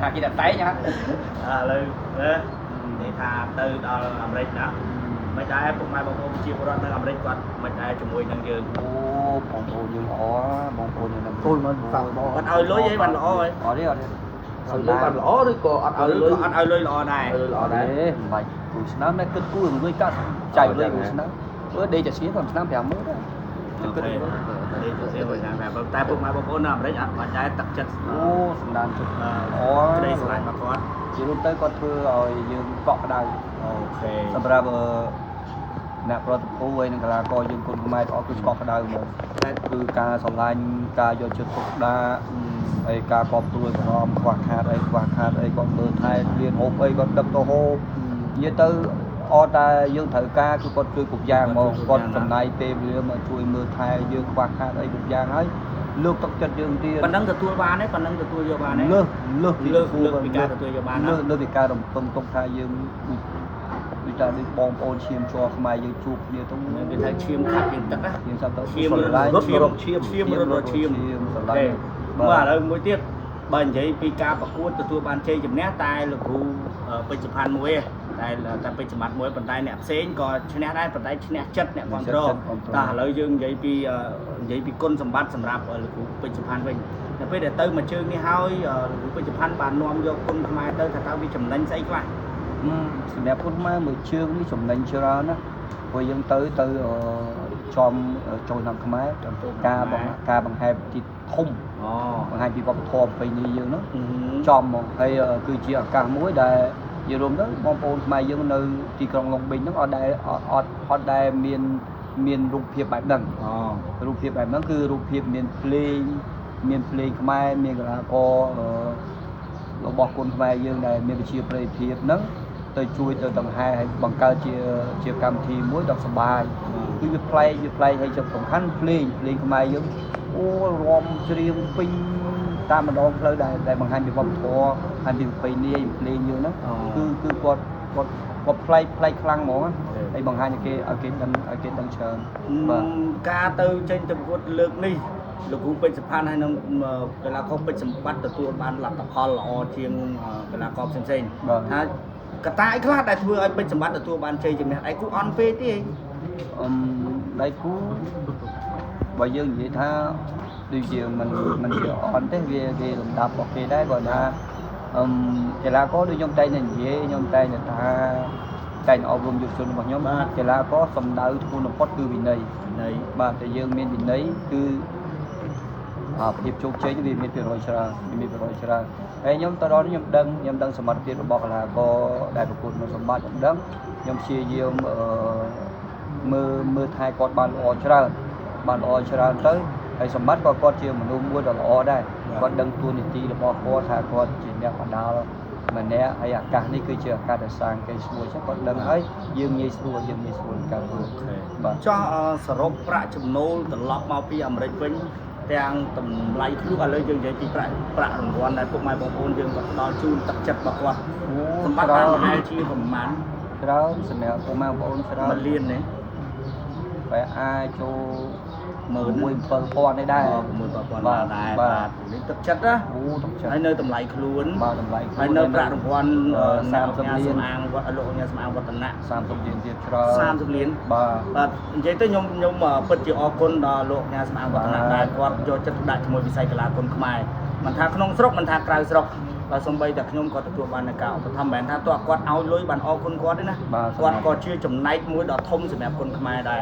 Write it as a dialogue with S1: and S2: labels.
S1: ថាគេតែតែងហ่ะ
S2: ឥឡូវណានិយាយថាទៅដល់អាមេរិកណាមិនដែរពុកម៉ែបងប្អូនប្រជាពលរដ្ឋនៅអាមេរិកគាត់មិនដែរជាមួយនឹងយើង
S1: អូបងប្អូនយើងល្អបងប្អូនយើង
S3: អូយមកសាក់បង
S2: គាត់ឲ្យលុយអីបានល្អហី
S1: អត់ទេអត់ទេ
S3: សំបានល្អឬក៏អត់ឲ្យលុយ
S2: ឬក៏អត់ឲ្យលុយល្អដែរ
S3: ឲ្យលុយល្អដែរ
S1: ទេមិនបាច់គូឆ្នាំតែគិតគូរឿងលុយកាក់ចែកលុយគូឆ្នាំអឺដេកតែស្ងៀមឆ្នាំ50000ដែរ
S2: អូខេនេះទៅសេវិញដែរតែពុកម៉ែបងប្អូននៅអាមេរិកអត់បាច់ដែរទឹកចិត្ត
S1: អូសំដានចិត្តល្អ
S2: ក្តីស្រឡាញ់របស់គាត់
S1: ជារួមទៅគាត់ធ្វើឲ្យយើងកក់ក្ដៅ
S2: អូខេ
S1: សម្រាប់អ្នកប្រតិភូហើយនិងកីឡាករយើងគុណខ្មែរទាំងអស់គឺកក់ក្ដៅហ្មង
S2: តែ
S1: គឺការស្រឡាញ់ការយកចិត្តទុកដាក់ហើយការកប់ទួយបារម្ភខ្វះខាតអីខ្វះខាតអីគាត់មើលថែលៀនហូបអីគាត់ដឹកទៅហូបនិយាយទៅអត់តែយើងត្រូវការគឺគាត់ជួយគ្រប់យ៉ាងហ្មងគាត់ចំណាយពេលវេលាមកជួយមើលថែយើងខ្វះខាតអីគ្រប់យ៉ាងហើយលើកទឹកចិត្តយើងទៀត
S2: ប៉ុណ្ណឹងទទួលបានទេប៉ុណ្ណឹងទទួលយកបានទេ
S1: លើសលើស
S2: លើសលើសពីការទទួលយកបានណា
S1: លើសលើសពីការរំពឹងទុកថាយើងដូចថាដូចបងប្អូនឈាមជ័រខ្មែរយើងជួបគ្នាទៅ
S2: គេថាឈាមខាត់ជាងទឹកណា
S1: យើងសាប់ទៅ
S2: ឈាម
S1: ស្រឡាញ់
S2: រត់ឈាមឈាមឈាមរត់រត់ឈាម
S1: ស្រឡាញ់
S2: មើលឥឡូវមួយទៀតបើនិយាយពីការប្រកួតទទួលបានជ័យជំនះតែលោកគ្រូពេជ្រសុផាន់មួយឯងតែតែពេជ្រសម្បត្តិមួយប៉ុន្តែអ្នកផ្សេងក៏ឈ្នះដែរប៉ុន្តែឈ្នះចិត្តអ្នកគ្រប់គ្រងតែឥឡូវយើងនិយាយពីនិយាយពីគុណសម្បត្តិសម្រាប់លោកគ្រូពេជ្រសុផាន់វិញដល់ពេលដែលទៅមួយជើងនេះហើយលោកគ្រូពេជ្រសុផាន់បាននាំយកគុណខ្មែរទៅថាតើវាចំណេញស្អីខ្លះ
S1: សម្រាប់គុណខ្មែរមួយជើងនេះចំណេញច្រើនណាស់ព្រោះយើងទៅទៅចំចូលឆ្នាំខ្មែរការបង្ការបង្ហែបទីធំ
S2: អូ
S1: បង្ហាញពីវប្បធម៌ប្រពៃណីយើងហ្នឹងចំហ្មងហើយគឺជាឱកាសមួយដែលនិយាយរួមទៅបងប្អូនខ្មែរយើងនៅទីក្រុងឡុងប៊ិញហ្នឹងអត់ដែលអត់អត់ដែលមានមានរូបភាពបែបហ្នឹង
S2: អូ
S1: រូបភាពបែបហ្នឹងគឺរូបភាពមានភ្លេងមានភ្លេងខ្មែរមានកីឡាកររបស់គុណខ្មែរយើងដែលមានវិជាប្រិយភាពហ្នឹងទៅជួយទៅដង្ហែឲ្យបង្កើតជាជាកម្មវិធីមួយដ៏សប្បាយគឺវាប្លែកវាប្លែកហើយចំសំខាន់ភ្លេងភ្លេងខ្មែរយើងអូរំច្រៀងពេញតាមម្ដងផ្លូវដែលដែលបង្ហាញពីវប្បធម៌ហើយពីប្រពៃណីភ្លេងយើងហ្នឹងគឺគឺគាត់គាត់គាត់ប្លែកប្លែកខ្លាំងហ្មងហើយបង្ហាញឲ្យគេឲ្យគេដឹងឲ្យគេដឹងច្រើនបាទ
S2: ការទៅចេញទៅប្រកួតលើកនេះលោកគ្រូពេជ្រសុផាន់ហើយនឹងកីឡាករពេជ្រសម្បត្តិទទួលបានលទ្ធផលល្អជាងកីឡាករផ្សេងផ្សេងថាកត្តាអីខ្លះដែលធ្វើឲ្យពេជ្រសម្បត្តិទទួលបានជ័យជំនះឯគូអន់ពេកទេ
S1: អឹមដៃគូបើយើងនិយាយថាដូចជាមិនមិនជាអន់ទេវាគេលំដាប់របស់គេដែរគាត់ថាអឹមកីឡាករដូចខ្ញុំតែងតែនិយាយខ្ញុំតែងតែថាតែងអប់រំយុវជនរបស់ខ្ញុំកីឡាករសំដៅធ្ងន់បំផុតគឺវិន័យ
S2: នៃ
S1: បាទតែយើងមានវិន័យគឺអាភាពជោគជ័យវាមានភាគរយច្រើនវាមានភាគរយច្រើនហើយខ្ញុំទៅដល់នេះខ្ញុំដឹងខ្ញុំដឹងសមត្ថភាពរបស់កីឡាករដែលប្រកួតនៅសម្បត្តិខ្ញុំដឹងខ្ញុំព្យាយាមអឺមើលមើលថែគាត់បានល្អច្រើនបានល្អច្រើនទៅហើយសម្បត្តិក៏គាត់ជាមនុស្សមួយដ៏ល្អដែរគាត់ដឹងតួនាទីរបស់គាត់ថាគាត់ជាអ្នកបដាល់ម្នាក់ហើយឱកាសនេះគឺជាឱកាសដែលសាងគេឈ្មោះអញ្ចឹងគាត់ដឹងហើយយើងងាយស្រួលយើងងាយស្រួលក្នុងការធ្វើបាទ
S2: ចោះសរុបប្រាក់ចំណូលត្រឡប់មកពីអាមេរិកវិញទាំងតម្លៃខ្លួនឥឡូវយើងនិយាយពីប្រាក់ប្រាក់រង្វាន់ដែលពុកម៉ែបងប្អូនយើងក៏ផ្ដល់ជូនទឹកចិត្តរបស់គាត់សម្បត្តិបានប្រហែលជាប្រមាណ
S1: ច្រើនសម្រាប់ពុកម៉ែបងប្អូនច្រើន
S2: 1លានទេ
S1: បែរអាចចូល
S2: ម៉ឺន
S1: 6 7000នេះដែរ
S2: 6,000បាទដែរបាទនេះទឹកចិត្តណា
S1: អូទឹកចិត្ត
S2: ហើយនៅតម្លៃខ្លួន
S1: បាទតម្លៃ
S2: ហើយនៅប្រាក់រង្វាន់
S1: 30លាន
S2: សំអាងវត្តលោកញ៉ាសំអាងវឌ្ឍនៈ
S1: 30លានទៀតច្រើន
S2: 30លាន
S1: បាទ
S2: បាទនិយាយទៅខ្ញុំខ្ញុំពិតជាអរគុណដល់លោកញ៉ាសំអាងវឌ្ឍនៈដែលគាត់យកចិត្តទុកដាក់ជាមួយវិស័យកីឡាគុនខ្មែរមិនថាក្នុងស្រុកមិនថាក្រៅស្រុកបាទសំបីតែខ្ញុំក៏ទទួលបាននូវការឧបត្ថម្ភមិនមែនថាតើគាត់ឲ្យលុយបានអរគុណគាត់ទេណា
S1: បាទ
S2: គាត់ក៏ជាចំណែកមួយដ៏ធំសម្រាប់គុនខ្មែរដែរ។